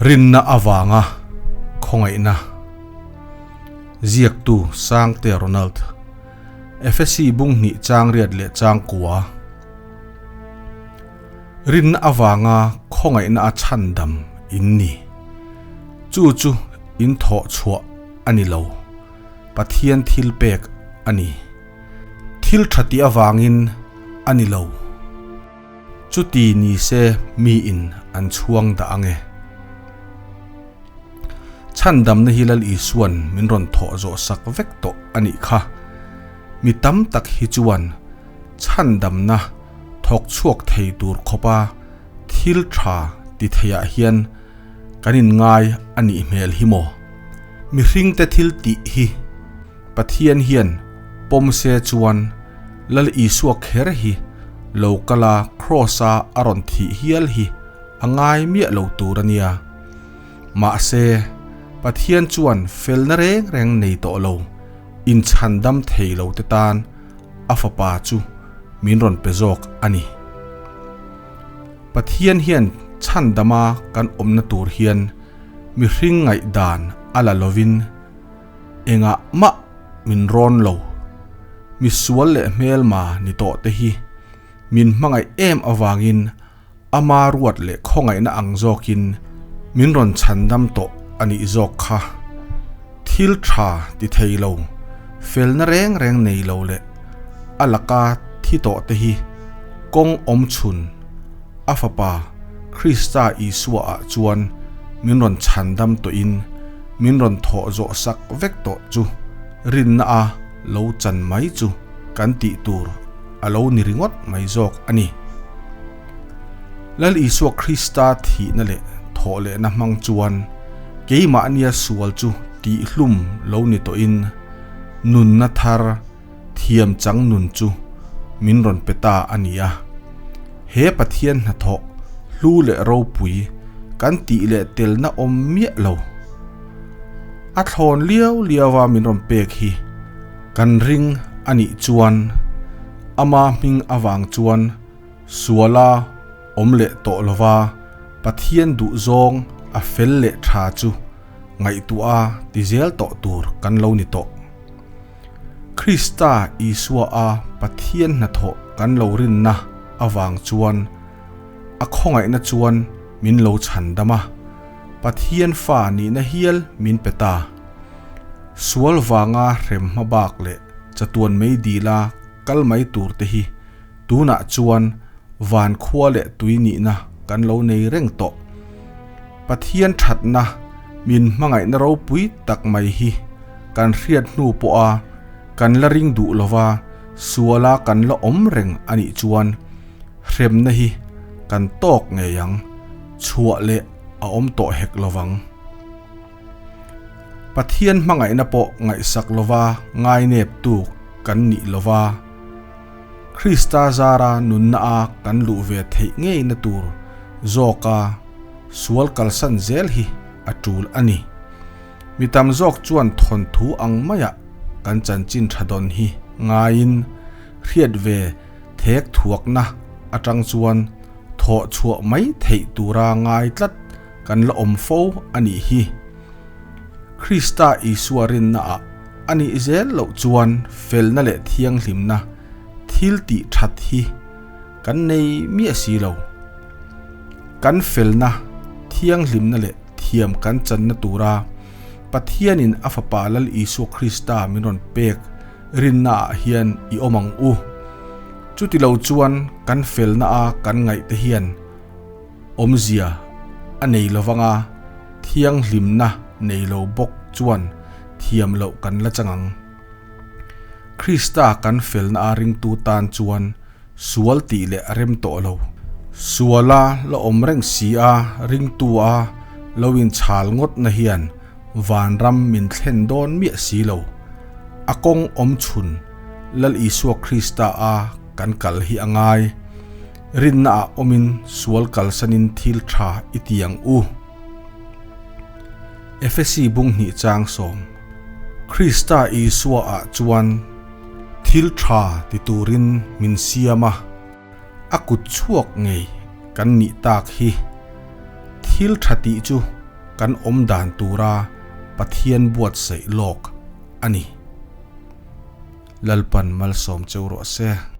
Rinna avanga khawngaihna Ziaktu Sangte Ronald Efesi bung hnih chang riat leh chang kua Rinna avanga khawngaihna a chhandam in ni. Chu chu in thawh chhuah a ni lo, Pathian thil pek a ni. Thil tha tih avangin a ni lo. Chuti ni se miin an chhuang dah ang e. Chhandamna hi Lal Isua'n min rawn thawh zawh sak vek tawh a nih kha. Mi tam tak hi chuan chhandamna thawk chhuak thei tur khawpa thil tha ti theiah hian kan inngai a nih hmel hi maw? Mihringte thil tih hi Pathian hian pawm se chuan Lal Isua kher hi lo kal a Kraws-a a rawn thih hial hi a ngai miah lo tur a nia. Mahse, Pathian chuan felna reng reng nei tawh lo, inchhandam thei lo te tan a fapa chu min rawn pe zawk a ni. Pathian hian chhandama kan awmna tur hian mihring ngaihdan a la lovin engah mah min rawn lo. Misual leh hmelma ni tawh te hi min hmangaih em avangin ama ruat leh khawngaihna ang zawkin min rawn chhandam tawh a nih zawk kha. Thil tha ti thei lo, felna reng reng nei lo leh a laka thi tawh te hi kawng awm chhun a fapa Krista Isua ah chuan min rawn chhandam tawhin min rawn thawh zawh sak vek tawh chu rinna a lo chan mai chu kan tih tur a lo ni ringawt mai zawk a ni. Lal Isua Krista thihna leh thawhlehna hmang chuan keimahnia sual chu tihhlum lo ni tawhin nunna thar thiam chang nun chu min rawn pe ta a ni a. He Pathian hnathawh hlu leh ropui kan tih leh telna awm miah lo. A thlawn liau liau a min rawn pek hi kan ring a nih chuan ama hming avang chuan suala awm leh tawh lova Pathian duhzawng a fel leh tha chu ngaihtuah a ti zel tawh tur kan lo ni tawh. Krista Isua a Pathian hnathawh kan lo rinna avang chuan a khawngaihna chuan min lo chhandam a, Pathian fa nihna hial min pe ta. Sual vanga hrem hma bak leh chatuan mei dila kal mai tur te hi tunah chuan van khua leh tui nihna kan lo nei reng tawh. Pathian thatna min hmangaihna ropui tak mai hi kan hriat hnu pawha kan la ring duh lova suala kan la awm reng a nih chuan hremna hi kan tawk ngei ang, chhuah leh a awm tawh hek lovang. Pathian hmangaihna pawh ngaihsak lova ngaineptu kan nih lova, Krista zara nunna a kan luh ve theih ngeina tur zawka sual kalsan zel hi a tul a ni. Mi tam zawk chuan thawnthu ang maiah kan chanchin tha dawn hi ngaiin hriat ve thek thuakna atang chuan thawh chhuah mai theih tura ngai tlat kan la awm fo a nih hi. Krista Isua rinnaah a nih zel loh chuan felna leh thianghlimna thil tih that hi kan nei miah si lo. Kan felna, thianghlimna leh thiam kan channa tura Pathianin a Fapa Lal Isua Krista min rawn pek rinnaah hian i awm ang u. Chuti lo chuan kan felna a kan ngaihte hian Awmzia a nei lovang a, thianghlimna nei lo bawk chuan thiam loh kan la chang ang. Krista kan felna a ringtu tan chuan sual tih leh a rem tawh lo. Suala la awm reng si a ringtu a lo inchhal ngawtna hian vanram min thlen dawn miah si lo. A kawng awm chhun Lal Isua Krista a kan kal hi a ngai. Rinna ah awmin sual kalsanin thil tha i ti ang u. Efesi bung hnih chang sawm. Krista Isua ah chuan thil tha ti turin min siam a, a kut chhuak ngei kan nih tak hi. Thil tha tih chu. kan awm dan tura Pathian buatsaih lawk a ni. Lalpan malsawm cheu rawh se.